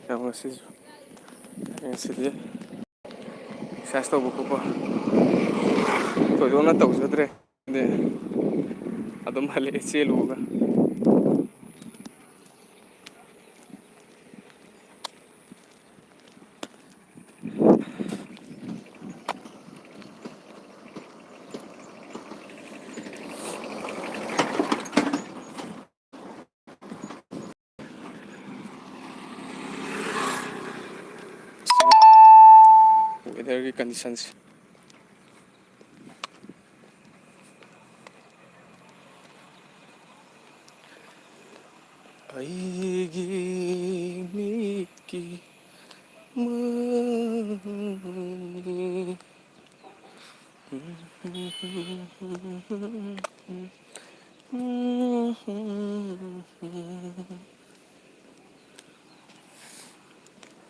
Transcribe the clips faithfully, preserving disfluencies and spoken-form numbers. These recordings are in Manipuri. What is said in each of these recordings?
ꯌꯥꯝ ꯉꯁꯤꯁꯨ, ꯉꯁꯤꯗꯤ ꯑꯦꯛꯁꯔꯁꯥꯏꯁ ꯇꯧꯕ ꯈꯣꯠꯄ ꯊꯣꯏꯗꯣꯛꯅ ꯇꯧꯖꯗ꯭ꯔꯦ꯫ ꯑꯗꯨꯝ ꯍꯜꯂꯛꯑꯦ ꯆꯦꯜꯂꯨꯔꯒ꯫ Weather ꯒꯤ conditions꯫ ꯑꯩꯒꯤ ꯃꯤꯠꯀꯤ ꯃꯃꯤ꯫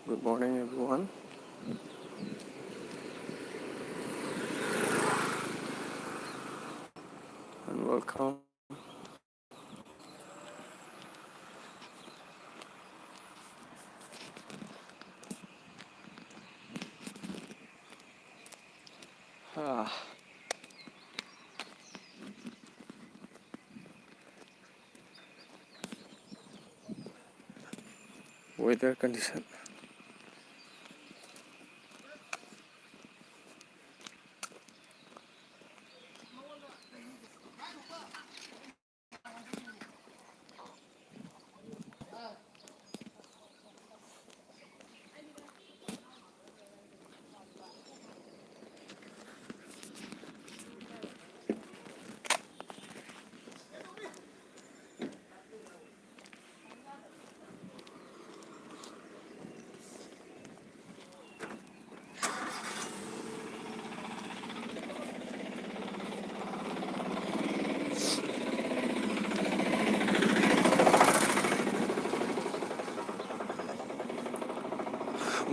Good morning, everyone, and welcome. Ah. Weather condition.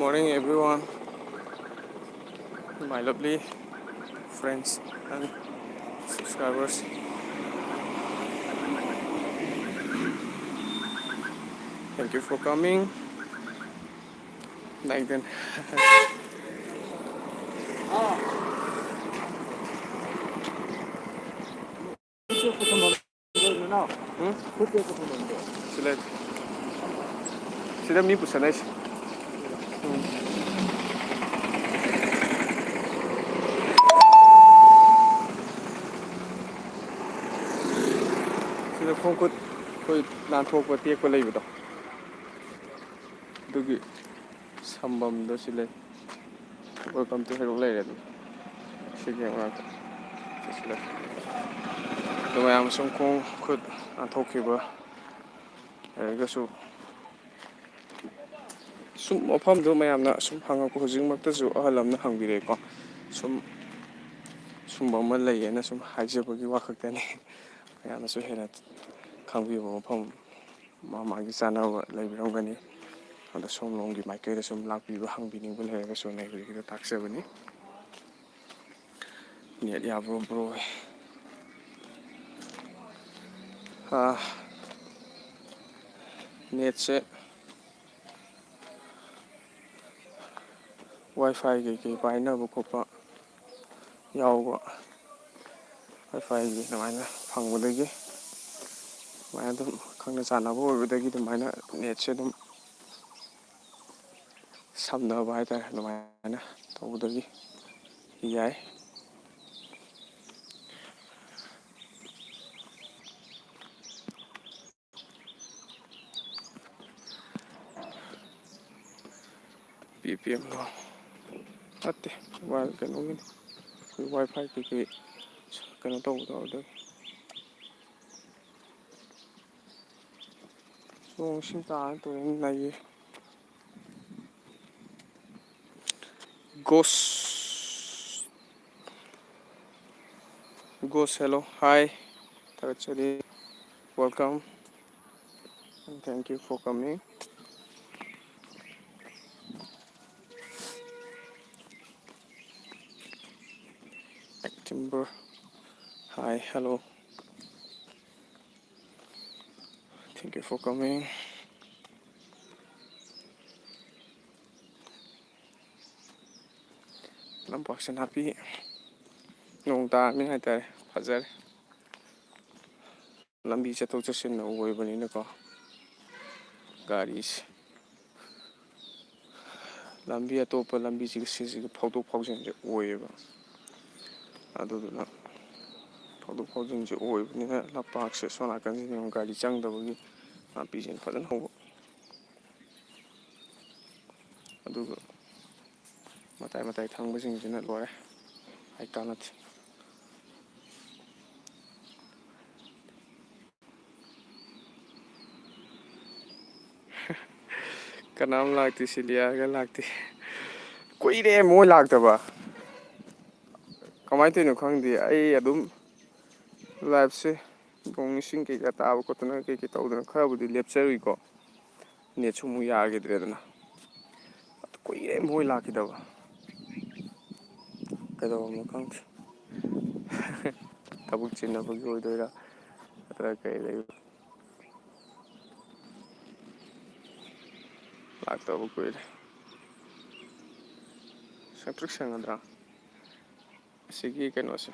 Morning, everyone, my lovely friends and subscribers. Thank you for coming. ꯅꯥꯏꯗꯦꯟ꯫ ꯎꯝ? ꯁꯤꯗ, ꯁꯤꯗ ꯃꯤ ꯄꯨꯁꯟꯅꯩꯁꯦ꯫ ꯎꯝ꯫ ꯁꯤꯗ ꯈꯣꯡ ꯈꯨꯠ ꯑꯩꯈꯣꯏ ꯅꯥꯟꯊꯣꯛꯄ ꯇꯦꯛꯄ ꯂꯩꯕꯗꯣ꯫ ꯑꯗꯨꯒꯤ ꯁꯝꯕꯝꯗꯣ ꯁꯤ ꯂꯩ꯫ Welcome to ꯍꯩꯔꯣꯛ ꯂꯩꯔꯦ ꯑꯗꯨꯝ꯫ ꯁꯤꯒꯤ ꯃꯅꯥꯛꯇ꯫ ꯁꯤ ꯂꯩ꯫ ꯑꯗꯣ ꯃꯌꯥꯝ ꯁꯨꯝ ꯈꯣꯡ ꯈꯨꯠ ꯅꯥꯟꯊꯣꯛꯈꯤꯕ ꯂꯩꯔꯒꯁꯨ ꯁꯨꯝ ꯃꯐꯝꯗꯨ ꯃꯌꯥꯝꯅ ꯁꯨꯝ ꯍꯪꯉꯛꯄ, ꯍꯧꯖꯤꯛꯃꯛꯇꯁꯨ ꯑꯍꯜ ꯑꯃꯅ ꯍꯪꯕꯤꯔꯛꯑꯦꯀꯣ꯫ ꯁꯨꯝ ꯁꯨꯝꯕ ꯑꯃ ꯂꯩꯌꯦꯅ ꯁꯨꯝ ꯍꯥꯏꯖꯕꯒꯤ ꯋꯥ ꯈꯛꯇꯅꯤ꯫ ꯃꯌꯥꯝꯅꯁꯨ ꯍꯦꯟꯅ ꯈꯪꯕꯤꯕ ꯃꯐꯝ ꯃꯥ ꯃꯥꯒꯤ ꯆꯥꯅꯕ ꯂꯩꯕꯤꯔꯝꯒꯅꯤ꯫ ꯑꯗꯣ ꯁꯣꯝꯂꯣꯝꯒꯤ ꯃꯥꯏꯀꯩꯗ ꯁꯨꯝ ꯂꯥꯛꯄꯤꯕ, ꯍꯪꯕꯤꯅꯤꯡꯕ ꯂꯩꯔꯒꯁꯨ ꯅꯩꯕꯤꯒꯤꯗ ꯇꯥꯛꯆꯕꯅꯤ꯫ ꯅꯦꯠ ꯌꯥꯕ꯭ꯔꯣ ꯕ꯭ꯔꯣ? ꯑꯥ, ꯅꯦꯠꯁꯦ ꯋꯥꯏ ꯐꯥꯏ ꯀꯩꯀꯩ ꯄꯥꯏꯅꯕ ꯈꯣꯠꯄ ꯌꯥꯎꯕ, ꯋꯥꯏ ꯐꯥꯏꯒꯤ ꯑꯗꯨꯃꯥꯏꯅ ꯐꯪꯕꯗꯒꯤ ꯑꯗꯨꯃꯥꯏꯅ ꯑꯗꯨꯝ ꯈꯪꯅ ꯆꯥꯟꯅꯕ ꯑꯣꯏꯕꯗꯒꯤ ꯑꯗꯨꯃꯥꯏꯅ ꯅꯦꯠꯁꯦ ꯑꯗꯨꯝ ꯁꯝꯅꯕ ꯍꯥꯏꯇꯥꯔꯦ, ꯑꯗꯨꯃꯥꯏꯅ ꯇꯧꯕꯗꯒꯤ ꯌꯥꯏ꯫ ꯄꯤ ꯄꯤ ꯑꯦꯝꯗꯣ ꯅꯠꯇꯦ, ꯃꯣꯕꯥꯏꯜ ꯀꯩꯅꯣꯒꯤꯅꯤ, ꯑꯩꯈꯣꯏ ꯋꯥꯏ ꯐꯥꯏ ꯀꯩꯀꯩ ꯀꯩꯅꯣ ꯇꯧꯕꯗꯣ ꯑꯗꯨꯒꯤ꯫ ꯅꯣꯡ ꯏꯁꯤꯡ ꯇꯥꯔ ꯇꯧꯔꯤꯅ ꯂꯩꯌꯦ꯫ Ghost, Ghost, hello, hi, ꯊꯥꯒꯠꯆꯔꯤ, welcome and thank you for coming. Timber, hi, hello. Thank you for coming. ꯂꯝꯄꯥꯛꯁꯦ ꯅꯥꯄꯤ ꯅꯣꯡ ꯇꯥꯔꯃꯤꯅ ꯍꯥꯏꯇꯥꯔꯦ, ꯐꯖꯔꯦ꯫ ꯂꯝꯕꯤ ꯆꯠꯊꯣꯛ ꯆꯠꯁꯤꯟꯅ ꯑꯣꯏꯕꯅꯤꯅꯀꯣ, ꯒꯥꯔꯤꯁꯦ ꯂꯝꯕꯤ ꯑꯇꯣꯞꯄ ꯂꯝꯕꯤꯁꯤꯒ ꯁꯤꯁꯤꯒ ꯐꯥꯎꯗꯣꯛ ꯐꯥꯎꯖꯤꯟꯁꯦ ꯑꯣꯏꯌꯦꯕ꯫ ꯑꯗꯨꯗꯨꯅ ꯐꯥꯎꯗꯣꯛ ꯐꯥꯎꯖꯤꯟꯁꯦ ꯑꯣꯏꯕꯅꯤꯅ ꯂꯝꯄꯥꯛꯁꯦ ꯁꯣꯝ ꯅꯥꯀꯟꯁꯤꯗ ꯑꯃꯨꯛ ꯒꯥꯔꯤ ꯆꯪꯗꯕꯒꯤ ꯅꯥꯄꯤꯁꯤꯅ ꯐꯖꯅ ꯍꯧꯕ꯫ ꯑꯗꯨꯒ ꯃꯇꯥꯏ ꯃꯇꯥꯏ ꯊꯪꯕꯁꯤꯡꯁꯤꯅ ꯂꯣꯏꯔꯦ, ꯍꯥꯏ ꯀꯥꯟꯅꯗꯦ꯫ ꯀꯅꯥꯝ ꯂꯥꯛꯇꯦ, ꯁꯤꯂꯤꯌꯥꯒ ꯂꯥꯛꯇꯦ꯫ ꯀꯨꯏꯔꯦ ꯃꯣꯏ ꯂꯥꯛꯇꯕ꯫ ꯀꯃꯥꯏꯅ ꯇꯧꯔꯤꯅꯣ ꯈꯪꯗꯦ꯫ ꯑꯩ ꯑꯗꯨꯝ ꯂꯥꯏꯞꯁꯦ ꯅꯣꯡ ꯏꯁꯤꯡ ꯀꯩꯀꯥ ꯇꯥꯕ ꯈꯣꯠꯇꯅ ꯀꯩꯀꯩ ꯇꯧꯗꯅ ꯈꯔꯕꯨꯗꯤ ꯂꯦꯞꯆꯔꯨꯏꯀꯣ꯫ ꯅꯦꯠꯁꯨ ꯑꯃꯨꯛ ꯌꯥꯈꯤꯗ꯭ꯔꯦꯗꯅ꯫ ꯑꯗꯨ ꯀꯨꯏꯔꯦ ꯃꯣꯏ ꯂꯥꯛꯈꯤꯗꯕ꯫ ꯀꯩꯗꯧꯔꯕꯅꯣ ꯈꯪꯗꯦ꯫ ꯊꯕꯛ ꯆꯤꯟꯅꯕꯒꯤ ꯑꯣꯏꯗꯣꯏꯔꯥ ꯅꯠꯇ꯭ꯔꯒ ꯀꯩ ꯂꯩꯕ? ꯂꯥꯛꯇꯕ ꯀꯨꯏꯔꯦ꯫ ꯁꯪꯇ꯭ꯔꯤꯛ ꯁꯪꯒꯗ꯭ꯔꯥ? ꯑꯁꯤꯒꯤ ꯀꯩꯅꯣꯁꯦ,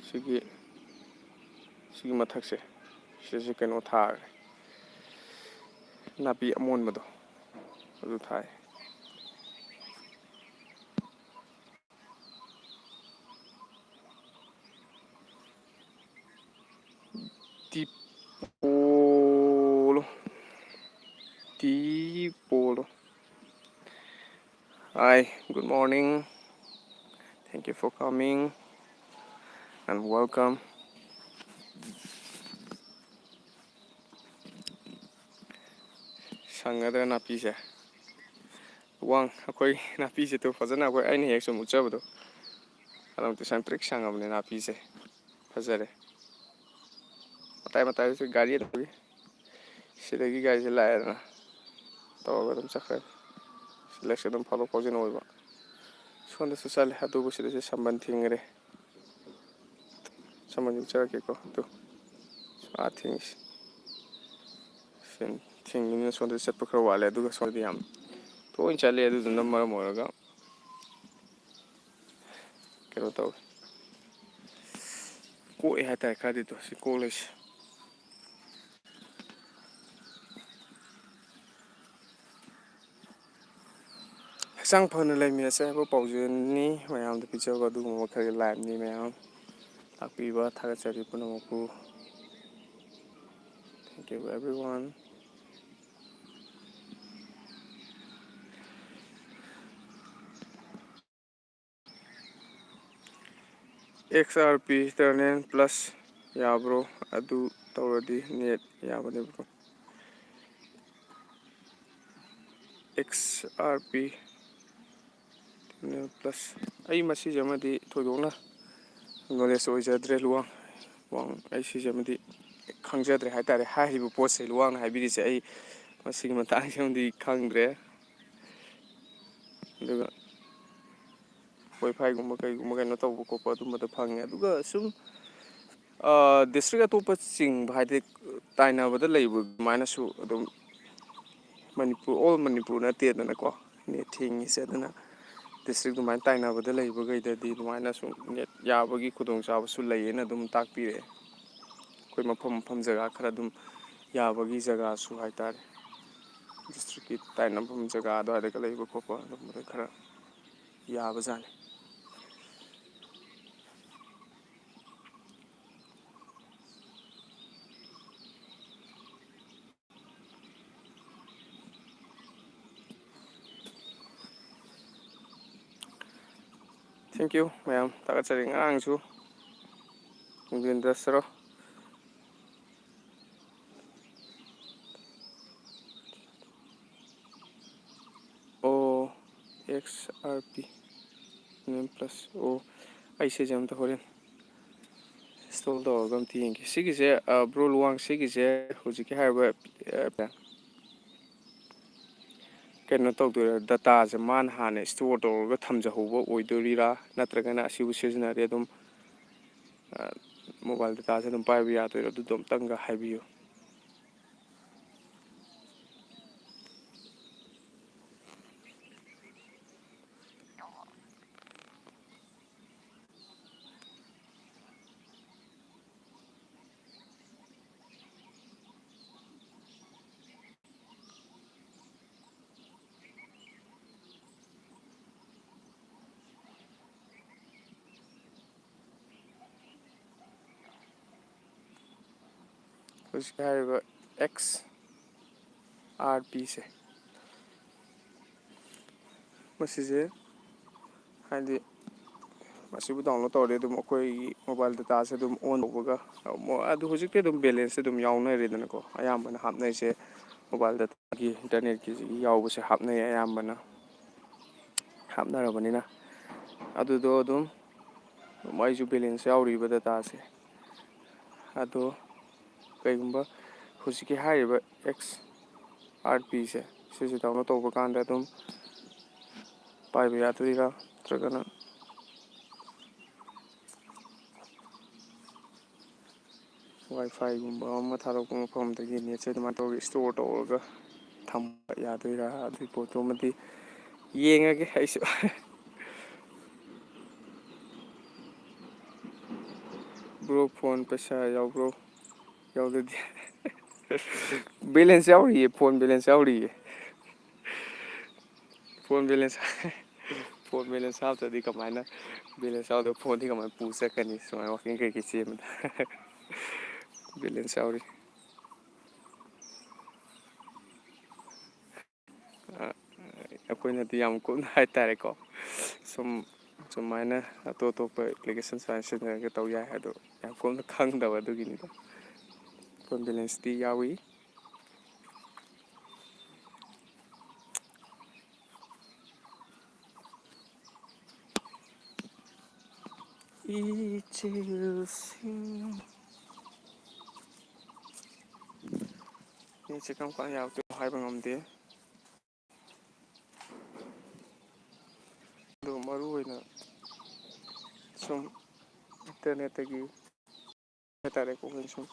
ꯁꯤꯒꯤ, ꯁꯤꯒꯤ ꯃꯊꯛꯁꯦ, ꯁꯤꯁꯦ ꯀꯩꯅꯣ ꯊꯥꯈ꯭ꯔꯦ, ꯅꯥꯄꯤ ꯑꯃꯣꯟꯕꯗꯣ ꯑꯗꯨ ꯊꯥꯏ꯫ Tipolo. Tipolo. Hi, good morning. Thank you for coming and welcome. ꯁꯪꯒꯗ꯭ꯔꯥ ꯅꯥꯄꯤꯁꯦ? ꯋꯥꯡ ꯑꯩꯈꯣꯏ ꯅꯥꯄꯤꯁꯦ ꯇꯨ ꯐꯖꯅ ꯑꯩꯈꯣꯏ ꯑꯩꯅ ꯍꯦꯛ ꯁꯨꯝ ꯎꯠꯆꯕꯗꯣ, ꯑꯗꯨꯃꯛꯇꯤ ꯁꯪꯇ꯭ꯔꯤꯛ ꯁꯪꯉꯕꯅꯦ ꯅꯥꯄꯤꯁꯦ꯫ ꯐꯖꯔꯦ꯫ ꯃꯇꯥꯏ ꯃꯇꯥꯏꯗꯁꯨ ꯒꯥꯔꯤ ꯑꯗꯨꯝ ꯂꯩ꯫ ꯁꯤꯗꯒꯤ ꯒꯥꯔꯤꯁꯦ ꯂꯥꯛꯑꯦꯗꯅ, ꯇꯧꯔꯒ ꯑꯗꯨꯝ ꯆꯠꯈ꯭ꯔꯦ꯫ ꯁꯤꯂꯦꯛꯁꯦ ꯑꯗꯨꯝ ꯐꯥꯎꯗꯣꯛ ꯐꯥꯎꯖꯤꯟ ꯑꯣꯏꯕ꯫ ꯁꯣꯝꯗꯁꯨ ꯆꯠꯂꯦ, ꯑꯗꯨꯕꯨ ꯁꯤꯗꯁꯨ ꯁꯝꯕꯟ ꯊꯤꯡꯈ꯭ꯔꯦ꯫ ꯁꯝꯕꯟ ꯌꯣꯛꯆꯔꯛꯀꯦꯀꯣ꯫ ꯑꯗꯨ ꯑꯥ ꯊꯤꯡꯉꯤꯁꯦ꯫ ꯁꯤ ꯊꯤꯡꯉꯤꯅꯤꯅ ꯁꯣꯝꯗ ꯆꯠꯄ ꯈꯔ ꯋꯥꯠꯂꯦ, ꯑꯗꯨꯒ ꯁꯣꯝꯗꯗꯤ ꯌꯥꯝ ꯇꯣꯏꯅ ꯆꯠꯂꯦ꯫ ꯑꯗꯨꯗꯨꯅ ꯃꯔꯝ ꯑꯣꯏꯔꯒ ꯀꯩꯅꯣ ꯇꯧꯋꯦ, ꯀꯣꯛꯑꯦ ꯍꯥꯏꯇꯥꯔꯦ꯫ ꯈꯔꯗꯤ ꯇꯣ ꯁꯤ ꯀꯣꯛ ꯂꯩꯁꯦ꯫ ꯍꯛꯆꯥꯡ ꯐꯅ ꯂꯩꯃꯤꯟꯅꯁꯦ ꯍꯥꯏꯕ ꯄꯥꯎꯖꯦꯜꯅꯤ ꯃꯌꯥꯝꯗ ꯄꯤꯖꯕ ꯑꯗꯨꯒꯨꯝꯕ ꯃꯈꯜꯒꯤ liveꯅꯤ꯫ ꯃꯌꯥꯝ ꯂꯥꯛꯄꯤꯕ ꯊꯥꯒꯠꯆꯔꯤ ꯄꯨꯝꯅꯃꯛꯄꯨ꯫ Thank you everyone. X R P Eternal Plus ꯌꯥꯕ꯭ꯔꯣ? ꯑꯗꯨ ꯇꯧꯔꯗꯤ net ꯌꯥꯕꯅꯦꯕꯀꯣ꯫ X R P Eternal Plus, ꯑꯩ ꯃꯁꯤꯁꯦ ꯑꯃꯗꯤ ꯊꯣꯏꯗꯣꯛꯅ knowledge ꯑꯣꯏꯖꯗ꯭ꯔꯦ꯫ ꯂꯨꯋꯥꯡ, ꯂꯨꯋꯥꯡ ꯑꯩ ꯁꯤꯁꯦ ꯑꯃꯗꯤ ꯈꯪꯖꯗ꯭ꯔꯦ ꯍꯥꯏꯇꯥꯔꯦ꯫ ꯍꯥꯏꯔꯤꯕ ꯄꯣꯠꯁꯦ ꯂꯨꯋꯥꯡꯅ ꯍꯥꯏꯕꯤꯔꯤꯁꯦ ꯑꯩ ꯃꯁꯤꯒꯤ ꯃꯇꯥꯡꯁꯤꯃꯗꯤ ꯈꯪꯗ꯭ꯔꯦ꯫ ꯑꯗꯨꯒ ꯋꯥꯏꯐꯥꯏꯒꯨꯝꯕ ꯀꯩꯒꯨꯝꯕ ꯀꯩꯅꯣ ꯇꯧꯕ ꯈꯣꯠꯄ ꯑꯗꯨꯝꯕꯗ ꯐꯪꯉꯦ꯫ ꯑꯗꯨꯒ ꯁꯨꯝ district ꯑꯇꯣꯞꯄ ꯆꯤꯡꯕ ꯍꯥꯏꯗꯤ ꯇꯥꯏꯅꯕꯗ ꯂꯩꯕ ꯑꯗꯨꯃꯥꯏꯅꯁꯨ ꯑꯗꯨꯝ ꯃꯅꯤꯄꯨꯔ, all ꯃꯅꯤꯄꯨꯔ ꯅꯠꯇꯦꯗꯅꯀꯣ net ꯊꯤꯡꯉꯤꯁꯦ꯫ ꯑꯗꯨꯅ district ꯑꯗꯨꯃꯥꯏꯅ ꯇꯥꯏꯅꯕꯗ ꯂꯩꯕꯈꯩꯗꯗꯤ ꯑꯗꯨꯃꯥꯏꯅ ꯁꯨꯝ net ꯌꯥꯕꯒꯤ ꯈꯨꯗꯣꯡꯆꯥꯕꯁꯨ ꯂꯩꯌꯦꯅ ꯑꯗꯨꯝ ꯇꯥꯛꯄꯤꯔꯛꯑꯦ꯫ ꯑꯩꯈꯣꯏ ꯃꯐꯝ ꯃꯐꯝ ꯖꯒꯥ ꯈꯔ ꯑꯗꯨꯝ ꯌꯥꯕꯒꯤ ꯖꯒꯥꯁꯨ ꯍꯥꯏꯇꯥꯔꯦ, districtꯀꯤ ꯇꯥꯏꯅꯐꯝ ꯖꯒꯥ ꯑꯗꯨꯋꯥꯏꯗꯒ ꯂꯩꯕ ꯈꯣꯠꯄ ꯑꯗꯨꯝꯕꯗ ꯈꯔ ꯌꯥꯕꯖꯥꯠꯅꯤ꯫ Thank you ꯃꯌꯥꯝ, ꯊꯥꯒꯠꯆꯔꯤ꯫ ꯉꯔꯥꯡꯁꯨ ꯅꯨꯡꯊꯤꯟꯗ ꯁꯔꯣ ꯑꯣ, X R P Premium Plus꯫ ꯑꯣ, ꯑꯩ ꯁꯤꯁꯦ ꯑꯝꯇ ꯍꯣꯔꯦꯟ install ꯇꯧꯔꯒ ꯑꯝꯇ ꯌꯦꯡꯒꯦ꯫ ꯁꯤꯒꯤꯁꯦ, ꯑ, bro ꯂꯨꯋꯥꯡ, ꯁꯤꯒꯤꯁꯦ ꯍꯧꯖꯤꯛꯀꯤ ꯍꯥꯏꯔꯤꯕ, ꯑ, ꯀꯩꯅꯣ ꯇꯧꯗꯣꯏꯔꯥ, dataꯁꯦ ꯃꯥꯅ ꯍꯥꯟꯅ store ꯇꯧꯔꯒ ꯊꯝꯖꯍꯧꯕ ꯑꯣꯏꯗꯣꯔꯤꯔꯥ, ꯅꯠꯇ꯭ꯔꯒꯅ ꯑꯁꯤꯕꯨ ꯁꯤꯖꯤꯟꯅꯔꯦ ꯑꯗꯨꯝ, ꯑ, mobile dataꯁꯦ ꯑꯗꯨꯝ ꯄꯥꯏꯕ ꯌꯥꯗꯣꯏꯔꯥ? ꯑꯗꯨꯗꯣ ꯑꯝꯇꯪꯒ ꯍꯥꯏꯕꯤꯌꯨ꯫ ꯍꯧꯖꯤꯛꯀꯤ ꯍꯥꯏꯔꯤꯕ ꯑꯦꯛꯁ ꯑꯥꯔ ꯄꯤꯁꯦ, ꯃꯁꯤꯁꯦ ꯍꯥꯏꯗꯤ ꯃꯁꯤꯕꯨ download ꯇꯧꯔꯗꯤ ꯑꯗꯨꯝ ꯑꯩꯈꯣꯏꯒꯤ mobile dataꯁꯦ ꯑꯗꯨꯝ on ꯇꯧꯕꯒ, ꯑꯗꯨ ꯍꯧꯖꯤꯛꯇꯤ ꯑꯗꯨꯝ balanceꯁꯦ ꯑꯗꯨꯝ ꯌꯥꯎꯅꯔꯦꯗꯅꯀꯣ꯫ ꯑꯌꯥꯝꯕꯅ ꯍꯥꯞꯅꯔꯤꯁꯦ mobile dataꯒꯤ internetꯀꯤ ꯌꯥꯎꯕꯁꯦ ꯍꯥꯞꯅꯩ ꯑꯌꯥꯝꯕꯅ꯫ ꯍꯥꯞꯅꯔꯕꯅꯤꯅ ꯑꯗꯨꯗꯣ ꯑꯗꯨꯝ ꯑꯩꯁꯨ balance ꯌꯥꯎꯔꯤꯕ dataꯁꯦ꯫ ꯑꯗꯣ ꯀꯩꯒꯨꯝꯕ ꯍꯧꯖꯤꯛꯀꯤ ꯍꯥꯏꯔꯤꯕ ꯑꯦꯛꯁ ꯑꯥꯔ ꯄꯤꯁꯦ, ꯁꯤꯁꯦ download ꯇꯧꯕ ꯀꯥꯟꯗ ꯑꯗꯨꯝ ꯄꯥꯏꯕ ꯌꯥꯗꯣꯏꯔꯥ, ꯅꯠꯇ꯭ꯔꯒꯅ Wi-Fiꯒꯨꯝꯕ ꯑꯃ ꯊꯥꯗꯣꯛꯄ ꯃꯐꯝꯗꯒꯤ netꯁꯦ ꯑꯗꯨꯃꯥꯏꯅ ꯇꯧꯔꯒ store ꯇꯧꯔꯒ ꯊꯝꯕ ꯌꯥꯗꯣꯏꯔꯥ? ꯑꯗꯨꯒꯤ ꯄꯣꯠꯇꯨꯃꯗꯤ ꯌꯦꯡꯉꯒꯦ ꯑꯩꯁꯨ꯫ Bro, phone ꯄꯩꯁꯥ ꯌꯥꯎꯕ꯭ꯔꯣ? ꯌꯥꯎꯗꯗꯤ꯫ Balance ꯌꯥꯎꯔꯤꯌꯦ, phone balance ꯌꯥꯎꯔꯤꯌꯦ꯫ Phone balance, phone balance ꯍꯥꯞꯇ꯭ꯔꯗꯤ ꯀꯃꯥꯏꯅ balance ꯌꯥꯎꯗꯕ? Phoneꯗꯤ ꯀꯃꯥꯏꯅ ꯄꯨ ꯆꯠꯀꯅꯤ ꯁꯨꯃꯥꯏꯅ walking ꯀꯩꯀꯩ ꯆꯦꯟꯕꯗ? Balance ꯌꯥꯎꯔꯤ꯫ ꯑ, ꯑꯩꯈꯣꯏꯅꯗꯤ ꯌꯥꯝ ꯀꯨꯞꯅ ꯍꯥꯏꯇꯥꯔꯦꯀꯣ, ꯁꯨꯝ ꯁꯨꯃꯥꯏꯅ ꯑꯇꯣꯞ ꯑꯇꯣꯞꯄ application ꯁꯨꯃꯥꯏꯅ ꯁꯤꯖꯤꯟꯅꯔꯒ ꯇꯧ ꯌꯥꯏ ꯍꯥꯏꯗꯣ ꯌꯥꯝ ꯀꯨꯞꯅ ꯈꯪꯗꯕ ꯑꯗꯨꯒꯤꯅꯤꯗ꯫ Phone balanceꯇꯤ ꯌꯥꯎꯏ꯫ ꯏꯆꯦꯜꯁꯤꯡ꯫ ꯅꯦꯠꯁꯦ ꯀꯔꯝ ꯀꯥꯟ ꯌꯥꯔꯛꯇꯣꯏꯅꯣ ꯍꯥꯏꯕ ꯉꯝꯗꯦ꯫ ꯑꯗꯨ ꯃꯔꯨ ꯑꯣꯏꯅ ꯁꯨꯝ internetꯇꯒꯤ ꯍꯥꯏꯇꯥꯔꯦꯀꯣ, ꯑꯩꯈꯣꯏꯅ ꯁꯨꯝ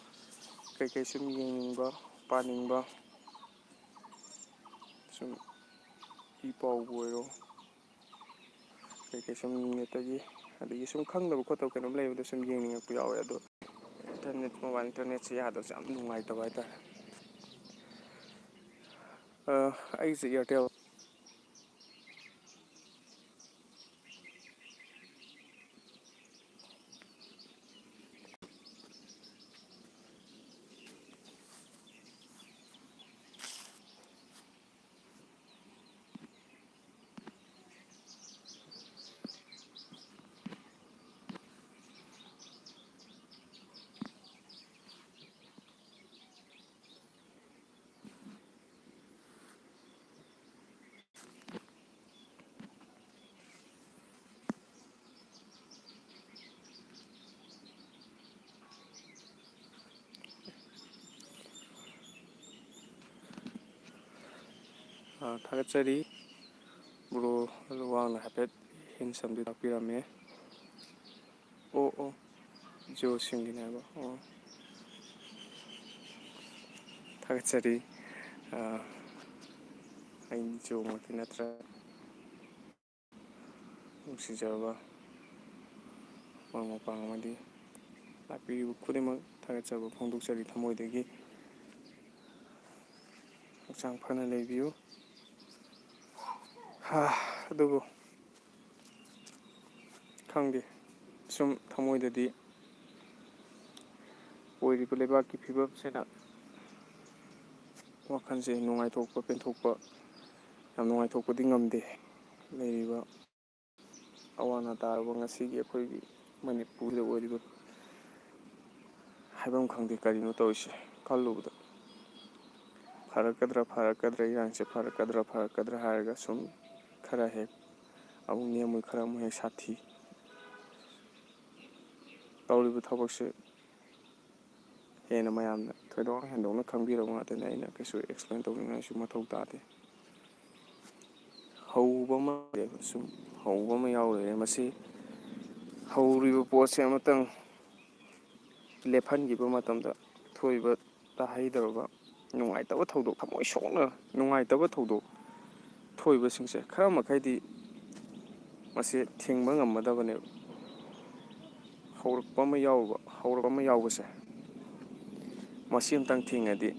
ꯀꯩꯀꯩ ꯁꯨꯝ ꯌꯦꯡꯅꯤꯡꯕ, ꯄꯥꯅꯤꯡꯕ, ꯁꯨꯝ ꯏ ꯄꯥꯎꯕꯨ ꯑꯣꯏꯔꯣ, ꯀꯩꯀꯩ ꯁꯨꯝ netꯇꯒꯤ, ꯑꯗꯒꯤ ꯁꯨꯝ ꯈꯪꯗꯕ ꯈꯣꯠꯇꯕ ꯀꯩꯅꯣꯝ ꯂꯩꯕꯗꯣ ꯁꯨꯝ ꯌꯦꯡꯅꯤꯡꯉꯛꯄ ꯌꯥꯎꯋꯦ꯫ ꯑꯗꯣ internet, mobile internetꯁꯦ ꯌꯥꯗꯕꯁꯦ ꯌꯥꯝ ꯅꯨꯡꯉꯥꯏꯇꯕ ꯍꯥꯏꯇꯥꯔꯦ꯫ ꯑ, ꯑꯩꯒꯤꯁꯦ Airtel꯫ ꯑ, ꯊꯥꯒꯠꯆꯔꯤ꯫ ꯕ꯭ꯔꯣ ꯋꯥꯡꯅ ꯍꯥꯏꯐꯦꯠ ꯍꯤꯟꯁ ꯑꯃꯗꯤ ꯇꯥꯛꯄꯤꯔꯝꯃꯦ꯫ ꯑꯣ, ꯑꯣ, ꯖꯤꯑꯣ ꯁꯤꯝꯒꯤꯅꯦ ꯍꯥꯏꯕ꯫ ꯑꯣ, ꯊꯥꯒꯠꯆꯔꯤ꯫ ꯑ, ꯑꯩ ꯖꯤꯑꯣꯃꯛꯇꯤ ꯅꯠꯇ꯭ꯔꯦ꯫ ꯅꯨꯡꯁꯤꯖꯔꯕ ꯃꯔꯨꯞ ꯃꯄꯥꯡ ꯑꯃꯗꯤ ꯂꯥꯛꯄꯤꯔꯤꯕ ꯈꯨꯗꯤꯡꯃꯛ ꯊꯥꯒꯠꯆꯕ ꯐꯣꯡꯗꯣꯛꯆꯔꯤ ꯊꯃꯣꯏꯗꯒꯤ꯫ ꯍꯛꯆꯥꯡ ꯐꯅ ꯂꯩꯕꯤꯌꯨ꯫ ꯍꯥ, ꯑꯗꯨꯕꯨ ꯈꯪꯗꯦ, ꯁꯨꯝ ꯊꯃꯣꯏꯗꯗꯤ ꯑꯣꯏꯔꯤꯕ ꯂꯩꯕꯥꯛꯀꯤ ꯐꯤꯕꯝꯁꯤꯅ ꯋꯥꯈꯜꯁꯦ ꯅꯨꯡꯉꯥꯏꯊꯣꯛꯄ ꯄꯦꯟꯊꯣꯛꯄ ꯌꯥꯝ ꯅꯨꯡꯉꯥꯏꯊꯣꯛꯄꯗꯤ ꯉꯝꯗꯦ꯫ ꯂꯩꯔꯤꯕ ꯑꯋꯥ ꯑꯅꯥ ꯇꯥꯔꯕ ꯉꯁꯤꯒꯤ ꯑꯩꯈꯣꯏꯒꯤ ꯃꯅꯤꯄꯨꯔꯗ ꯑꯣꯏꯔꯤꯕ ꯍꯥꯏꯐꯝ ꯈꯪꯗꯦ ꯀꯔꯤꯅꯣ ꯇꯧꯔꯤꯁꯦ꯫ ꯈꯜꯂꯨꯕꯗ ꯐꯔꯛꯀꯗ꯭ꯔꯥ ꯐꯔꯛꯀꯗ꯭ꯔꯥ ꯏꯔꯥꯡꯁꯦ ꯐꯔꯛꯀꯗ꯭ꯔꯥ ꯐꯔꯛꯀꯗ꯭ꯔꯥ ꯍꯥꯏꯔꯒ ꯁꯨꯝ ꯈꯔ ꯍꯦꯛ ꯑꯃꯨꯛ ꯅꯦꯝꯃꯣꯏ ꯈꯔ ꯑꯃꯨꯛ ꯍꯦꯛ ꯁꯥꯊꯤ꯫ ꯇꯧꯔꯤꯕ ꯊꯕꯛꯁꯦ ꯍꯦꯟꯅ ꯃꯌꯥꯝꯅ ꯊꯣꯏꯗꯣꯛ ꯍꯦꯟꯗꯣꯛꯅ ꯈꯪꯕꯤꯔꯕ ꯉꯥꯛꯇꯅꯤ꯫ ꯑꯩꯅ ꯀꯩꯁꯨ ꯑꯦꯛꯁꯄ꯭ꯂꯦꯟ ꯇꯧꯅꯤꯡꯉꯥꯏꯁꯨ ꯃꯊꯧ ꯇꯥꯗꯦ꯫ ꯍꯧꯕ ꯑꯃ ꯁꯨꯝ ꯍꯧꯕ ꯑꯃ ꯌꯥꯎꯔꯨꯔꯦ꯫ ꯃꯁꯤ ꯍꯧꯔꯤꯕ ꯄꯣꯠꯁꯦ ꯑꯃꯇꯪ ꯂꯦꯞꯍꯟꯈꯤꯕ ꯃꯇꯝꯗ ꯊꯣꯛꯏꯕ ꯇꯥꯍꯩꯗꯕ ꯅꯨꯡꯉꯥꯏꯇꯕ ꯊꯧꯗꯣꯛ, ꯊꯃꯣꯏ ꯁꯣꯛꯅ ꯅꯨꯡꯉꯥꯏꯇꯕ ꯊꯧꯗꯣꯛ ꯊꯣꯛꯏꯕꯁꯤꯡꯁꯦ ꯈꯔ ꯃꯈꯩꯗꯤ ꯃꯁꯤ ꯊꯤꯡꯕ ꯉꯝꯃꯗꯕꯅꯦꯕ꯫ ꯍꯧꯔꯛꯄ ꯑꯃ ꯌꯥꯎꯕ, ꯍꯧꯔꯛꯄ ꯑꯃ ꯌꯥꯎꯕꯁꯦ, ꯃꯁꯤ ꯑꯝꯇꯪ ꯊꯤꯡꯉꯗꯤ,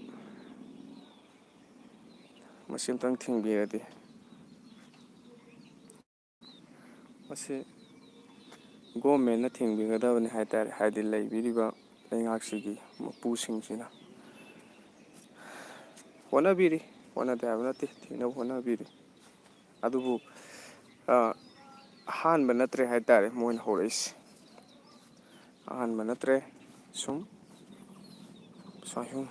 ꯃꯁꯤ ꯑꯝꯇꯪ ꯊꯤꯡꯕꯤꯔꯗꯤ, ꯃꯁꯤ ꯒꯣꯔꯃꯦꯟꯅ ꯊꯤꯡꯕꯤꯒꯗꯕꯅꯤ ꯍꯥꯏꯇꯥꯔꯦ꯫ ꯍꯥꯏꯗꯤ ꯂꯩꯕꯤꯔꯤꯕ ꯂꯩꯉꯥꯛꯁꯤꯒꯤ ꯃꯄꯨꯁꯤꯡꯁꯤꯅ ꯍꯣꯠꯅꯕꯤꯔꯤ, ꯍꯣꯠꯅꯗꯦ ꯍꯥꯏꯕ ꯅꯠꯇꯦ, ꯊꯤꯡꯅꯕ ꯍꯣꯠꯅꯕꯤꯔꯤ꯫ ꯑꯗꯨꯕꯨ, ꯑ, ꯑꯍꯥꯟꯕ ꯅꯠꯇ꯭ꯔꯦ ꯍꯥꯏꯇꯥꯔꯦ ꯃꯣꯏꯅ ꯍꯧꯔꯛꯏꯁꯦ꯫ ꯑꯍꯥꯟꯕ ꯅꯠꯇ꯭ꯔꯦ꯫ ꯁꯨꯝ, ꯁꯨꯃꯥꯏ ꯁꯨꯝ,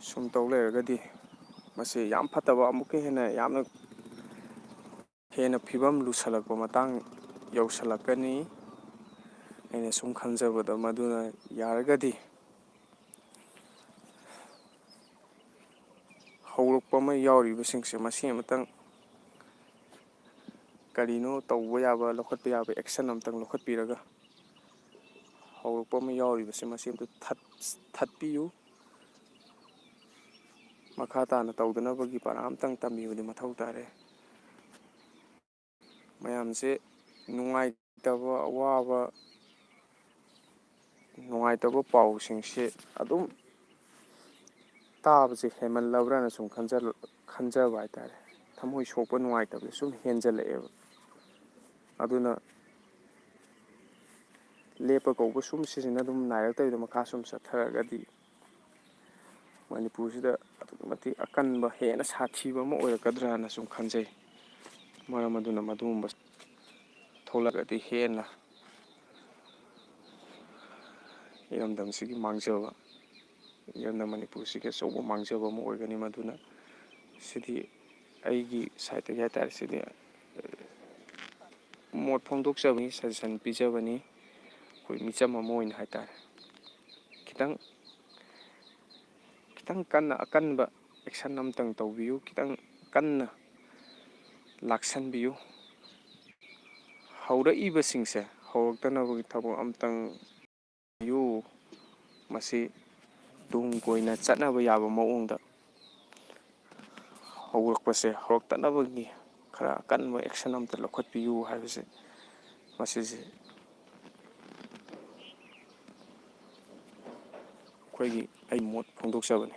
ꯁꯨꯝ ꯇꯧ ꯂꯩꯔꯒꯗꯤ ꯃꯁꯤ ꯌꯥꯝ ꯐꯠꯇꯕ, ꯑꯃꯨꯛꯀ ꯍꯦꯟꯅ ꯌꯥꯝꯅ ꯍꯦꯟꯅ ꯐꯤꯕꯝ ꯂꯨꯁꯜꯂꯛꯄ ꯃꯇꯥꯡ ꯌꯧꯁꯜꯂꯛꯀꯅꯤ꯫ ꯑꯩꯅ ꯁꯨꯝ ꯈꯟꯖꯕꯗ, ꯃꯗꯨꯅ ꯌꯥꯔꯒꯗꯤ ꯍꯧꯔꯛꯄ ꯑꯃ ꯌꯥꯎꯔꯤꯕꯁꯤꯡꯁꯦ ꯃꯁꯤ ꯑꯃꯇꯪ ꯀꯔꯤꯅꯣ ꯇꯧꯕ ꯌꯥꯕ, ꯂꯧꯈꯠꯄ ꯌꯥꯕ action ꯑꯃꯇꯪ ꯂꯧꯈꯠꯄꯤꯔꯒ ꯍꯧꯔꯛꯄ ꯑꯃ ꯌꯥꯎꯔꯤꯕꯁꯦ ꯃꯁꯤ ꯑꯝꯇ ꯊꯠ-, ꯊꯠꯄꯤꯌꯨ꯫ ꯃꯈꯥ ꯇꯥꯅ ꯇꯧꯗꯅꯕꯒꯤ ꯄꯔꯥ ꯑꯝꯇꯪ ꯇꯝꯕꯤꯕꯗꯤ ꯃꯊꯧ ꯇꯥꯔꯦ꯫ ꯃꯌꯥꯝꯁꯦ ꯅꯨꯡꯉꯥꯏꯇꯕ, ꯑꯋꯥꯕ, ꯅꯨꯡꯉꯥꯏꯇꯕ ꯄꯥꯎꯁꯤꯡꯁꯦ ꯑꯗꯨꯝ ꯇꯥꯕꯁꯦ ꯍꯦꯟꯃꯜꯂꯕ꯭ꯔꯥꯅ ꯁꯨꯝ ꯈꯟꯖꯜ-, ꯈꯟꯖꯕ ꯍꯥꯏꯇꯥꯔꯦ꯫ ꯊꯃꯣꯏ ꯁꯣꯛꯄ, ꯅꯨꯡꯉꯥꯏꯇꯕꯁꯦ ꯁꯨꯝ ꯍꯦꯟꯖꯜꯂꯛꯑꯦꯕ꯫ ꯑꯗꯨꯅ ꯂꯦꯞꯄ ꯀꯧꯕ ꯁꯨꯝ ꯁꯤꯖꯤꯟꯅ ꯑꯗꯨꯝ ꯅꯥꯏꯔꯛꯇꯕꯤꯗ ꯃꯈꯥ ꯁꯨꯝ ꯆꯠꯊꯔꯒꯗꯤ ꯃꯅꯤꯄꯨꯔꯁꯤꯗ ꯑꯗꯨꯛꯀꯤ ꯃꯇꯤꯛ ꯑꯀꯟꯕ, ꯍꯦꯟꯅ ꯁꯥꯊꯤꯕ ꯑꯃ ꯑꯣꯏꯔꯛꯀꯗ꯭ꯔꯥꯅ ꯁꯨꯝ ꯈꯟꯖꯩ꯫ ꯃꯔꯝ ꯑꯗꯨꯅ ꯃꯗꯨꯒꯨꯝꯕ ꯊꯣꯛꯂꯛꯑꯗꯤ ꯍꯦꯟꯅ ꯏꯔꯝꯗꯝꯁꯤꯒꯤ ꯃꯥꯡꯖꯕ, ꯏꯔꯝꯗꯝ ꯃꯅꯤꯄꯨꯔꯁꯤꯒꯤ ꯑꯆꯧꯕ ꯃꯥꯡꯖꯕ ꯑꯃ ꯑꯣꯏꯒꯅꯤ꯫ ꯃꯗꯨꯅ ꯁꯤꯗꯤ ꯑꯩꯒꯤ ꯁꯥꯏꯠꯇꯒꯤ ꯍꯥꯏꯇꯥꯔꯦ, ꯁꯤꯗꯤ ꯃꯣꯠ ꯐꯣꯡꯗꯣꯛꯆꯕꯅꯤ, suggestion ꯄꯤꯖꯕꯅꯤ, ꯑꯩꯈꯣꯏ ꯃꯤꯆꯝ ꯑꯃ ꯑꯣꯏꯅ ꯍꯥꯏꯇꯥꯔꯦ꯫ ꯈꯤꯇꯪ, ꯈꯤꯇꯪ ꯀꯟꯅ, ꯑꯀꯟꯕ action ꯑꯃꯇꯪ ꯇꯧꯕꯤꯌꯨ, ꯈꯤꯇꯪ ꯀꯟꯅ ꯂꯥꯛꯁꯟꯕꯤꯌꯨ꯫ ꯍꯧꯔꯛꯏꯕꯁꯤꯡꯁꯦ ꯍꯧꯔꯛꯇꯅꯕꯒꯤ ꯊꯕꯛ ꯑꯃꯇꯪ ꯌꯨ꯫ ꯃꯁꯤ ꯇꯨꯡ ꯀꯣꯏꯅ ꯆꯠꯅꯕ ꯌꯥꯕ ꯃꯑꯣꯡꯗ ꯍꯧꯔꯛꯄꯁꯦ ꯍꯧꯔꯛꯇꯅꯕꯒꯤ ꯈꯔ ꯑꯀꯟꯕ action ꯑꯃꯇ ꯂꯧꯈꯠꯄꯤꯌꯨ ꯍꯥꯏꯕꯁꯦ, ꯃꯁꯤꯁꯦ ꯑꯩꯈꯣꯏꯒꯤ, ꯑꯩ ꯃꯣꯠ ꯐꯣꯡꯗꯣꯛꯆꯕꯅꯤ꯫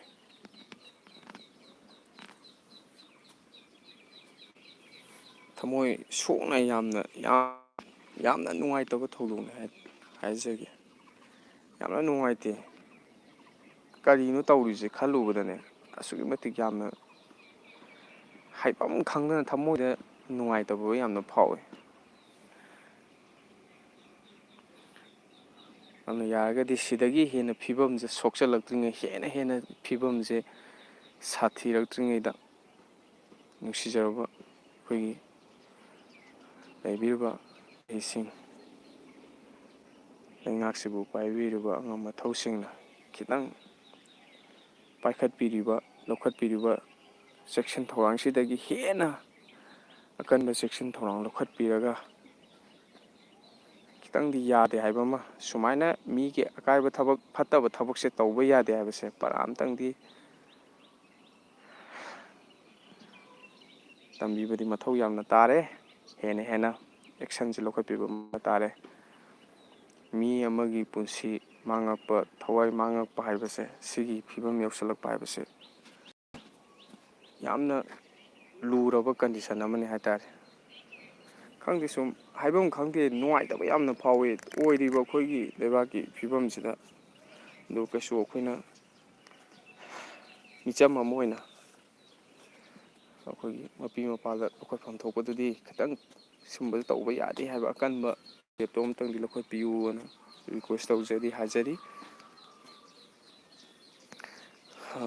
ꯊꯃꯣꯏ ꯁꯣꯛꯅ ꯌꯥꯝꯅ, ꯌꯥꯝ-, ꯌꯥꯝꯅ ꯅꯨꯡꯉꯥꯏꯇꯕ ꯊꯧꯗꯣꯛꯅꯤ ꯍꯥꯏ-, ꯍꯥꯏꯖꯒꯦ꯫ ꯌꯥꯝꯅ ꯅꯨꯡꯉꯥꯏꯇꯦ꯫ ꯀꯔꯤꯅꯣ ꯇꯧꯔꯤꯁꯦ ꯈꯜꯂꯨꯕꯗꯅꯦ, ꯑꯁꯨꯛꯀꯤ ꯃꯇꯤꯛ ꯌꯥꯝꯅ ꯍꯥꯏꯐꯝ ꯈꯪꯗꯅ ꯊꯃꯣꯏꯗ ꯅꯨꯡꯉꯥꯏꯇꯕ ꯌꯥꯝꯅ ꯐꯥꯎꯋꯦ꯫ ꯑꯗꯨꯅ ꯌꯥꯔꯒꯗꯤ ꯁꯤꯗꯒꯤ ꯍꯦꯟꯅ ꯐꯤꯕꯝꯁꯦ ꯁꯣꯛꯆꯜꯂꯛꯇ꯭ꯔꯤꯉꯩ, ꯍꯦꯟꯅ ꯍꯦꯟꯅ ꯐꯤꯕꯝꯁꯦ ꯁꯥꯊꯤꯔꯛꯇ꯭ꯔꯤꯉꯩꯗ, ꯅꯨꯡꯁꯤꯖꯔꯕ ꯑꯩꯈꯣꯏꯒꯤ ꯂꯩꯕꯤꯔꯤꯕ ꯃꯤꯁꯤꯡ, ꯂꯩꯉꯥꯛꯁꯤꯕꯨ ꯄꯥꯏꯕꯤꯔꯤꯕ ꯑꯉꯝ ꯑꯊꯧꯁꯤꯡꯅ ꯈꯤꯇꯪ ꯄꯥꯏꯈꯠꯄꯤꯔꯤꯕ, ꯂꯧꯈꯠꯄꯤꯔꯤꯕ ꯆꯦꯛꯁꯤꯟ ꯊꯧꯔꯥꯡꯁꯤꯗꯒꯤ ꯍꯦꯟꯅ ꯑꯀꯟꯕ ꯆꯦꯛꯁꯤꯟ ꯊꯧꯔꯥꯡ ꯂꯧꯈꯠꯄꯤꯔꯒ, ꯈꯤꯇꯪꯗꯤ ꯌꯥꯗꯦ ꯍꯥꯏꯕ ꯑꯃ, ꯁꯨꯃꯥꯏꯅ ꯃꯤꯒꯤ ꯑꯀꯥꯏꯕ ꯊꯕꯛ, ꯐꯠꯇꯕ ꯊꯕꯛꯁꯦ ꯇꯧꯕ ꯌꯥꯗꯦ ꯍꯥꯏꯕꯁꯦ ꯄꯔꯥ ꯑꯝꯇꯪꯗꯤ ꯇꯝꯕꯤꯕꯗꯤ ꯃꯊꯧ ꯌꯥꯝꯅ ꯇꯥꯔꯦ꯫ ꯍꯦꯟꯅ ꯍꯦꯟꯅ ꯑꯦꯛꯁꯟꯁꯦ ꯂꯧꯈꯠꯄꯤꯕ ꯑꯃ ꯇꯥꯔꯦ꯫ ꯃꯤ ꯑꯃꯒꯤ ꯄꯨꯟꯁꯤ ꯃꯥꯡꯉꯛꯄ, ꯊꯋꯥꯏ ꯃꯥꯡꯉꯛꯄ ꯍꯥꯏꯕꯁꯦ, ꯁꯤꯒꯤ ꯐꯤꯕꯝ ꯌꯧꯁꯤꯜꯂꯛꯄ ꯍꯥꯏꯕꯁꯦ ꯌꯥꯝꯅ ꯂꯨꯔꯕ ꯀꯟꯗꯤꯁꯟ ꯑꯃꯅꯤ ꯍꯥꯏꯇꯥꯔꯦ꯫ ꯈꯪꯗꯦ, ꯁꯨꯝ ꯍꯥꯏꯐꯝ ꯈꯪꯗꯦ, ꯅꯨꯡꯉꯥꯏꯇꯕ ꯌꯥꯝꯅ ꯐꯥꯎꯋꯤ ꯑꯣꯏꯔꯤꯕ ꯑꯩꯈꯣꯏꯒꯤ ꯂꯩꯕꯥꯛꯀꯤ ꯐꯤꯕꯝꯁꯤꯗ꯫ ꯑꯗꯨ ꯀꯩꯁꯨ ꯑꯩꯈꯣꯏꯅ ꯃꯤꯆꯝ ꯑꯃ ꯑꯣꯏꯅ ꯑꯩꯈꯣꯏꯒꯤ ꯃꯄꯤ ꯃꯄꯥꯗ ꯂꯧꯈꯠꯐꯝ ꯊꯣꯛꯄꯗꯨꯗꯤ ꯈꯤꯇꯪ ꯁꯨꯝꯕ ꯇꯧꯕ ꯌꯥꯗꯦ ꯍꯥꯏꯕ ꯑꯀꯟꯕ ꯋꯥꯔꯦꯞꯇꯣ ꯑꯃꯇꯪꯗꯤ ꯂꯧꯈꯠꯄꯤꯌꯨꯅ ꯔꯤꯀ꯭ꯋꯦꯁ ꯇꯧꯖꯔꯤ, ꯍꯥꯏꯖꯔꯤ꯫ ꯑ,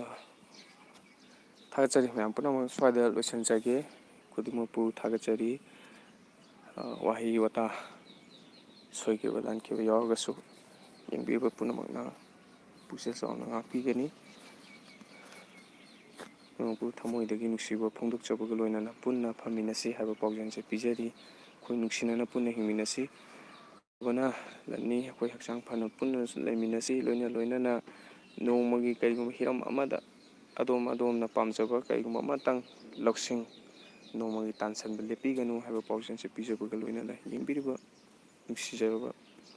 ꯊꯥꯒꯠꯆꯔꯤ ꯃꯌꯥꯝ ꯄꯨꯝꯅꯃꯛ꯫ ꯁ꯭ꯋꯥꯏꯗ ꯂꯣꯏꯁꯤꯟꯖꯒꯦ꯫ ꯈꯨꯗꯤꯡꯃꯛꯄꯨ ꯊꯥꯒꯠꯆꯔꯤ꯫ ꯑ, ꯋꯥꯍꯩ ꯋꯥꯇꯥ ꯁꯣꯏꯈꯤꯕ ꯂꯥꯟꯈꯤꯕ ꯌꯥꯎꯔꯒꯁꯨ ꯌꯦꯡꯕꯤꯔꯤꯕ ꯄꯨꯝꯅꯃꯛꯅ ꯄꯨꯛꯆꯦꯜ ꯆꯥꯎꯅ ꯉꯥꯛꯄꯤꯒꯅꯤ꯫ ꯄꯨꯝꯅꯃꯛꯄꯨ ꯊꯃꯣꯏꯗꯒꯤ ꯅꯨꯡꯁꯤꯕ ꯐꯣꯡꯗꯣꯛꯆꯕꯒ ꯂꯣꯏꯅꯅ ꯄꯨꯟꯅ ꯐꯝꯃꯤꯟꯅꯁꯤ ꯍꯥꯏꯕ ꯄꯥꯎꯖꯦꯜꯁꯦ ꯄꯤꯖꯔꯤ꯫ ꯑꯩꯈꯣꯏ ꯅꯨꯡꯁꯤꯅꯅ ꯄꯨꯟꯅ ꯍꯤꯡꯃꯤꯟꯅꯁꯤ꯫ ꯐꯕꯅ ꯂꯟꯅꯤ꯫ ꯑꯩꯈꯣꯏ ꯍꯛꯆꯥꯡ ꯐꯅ ꯄꯨꯟꯅ ꯂꯩꯃꯤꯟꯅꯁꯤ꯫ ꯂꯣꯏꯅ ꯂꯣꯏꯅꯅ ꯅꯣꯡꯃꯒꯤ ꯀꯔꯤꯒꯨꯝꯕ ꯍꯤꯔꯝ ꯑꯃꯗ ꯑꯗꯣꯝ ꯑꯗꯣꯝꯅ ꯄꯥꯝꯖꯕ ꯀꯔꯤꯒꯨꯝꯕ ꯑꯃꯇꯪ ꯂꯧꯁꯤꯡ ꯅꯣꯡꯃꯒꯤ ꯇꯥꯟꯁꯤꯟꯕ ꯂꯦꯞꯄꯤꯒꯅꯨ ꯍꯥꯏꯕ ꯄꯥꯎꯖꯦꯜꯁꯦ ꯄꯤꯖꯕꯒ ꯂꯣꯏꯅꯅ, ꯌꯦꯡꯕꯤꯔꯤꯕ ꯅꯨꯡꯁꯤꯖꯔꯕ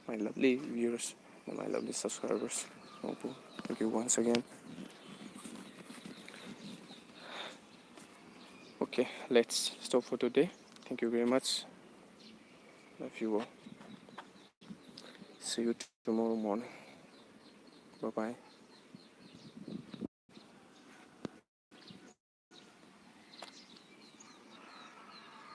my lovely viewers and my lovely subscribers, ꯅꯣꯡꯄꯨ, thank you once again. Okay, let's stop for today. Thank you very much. Love you all. See you tomorrow morning. Bye bye.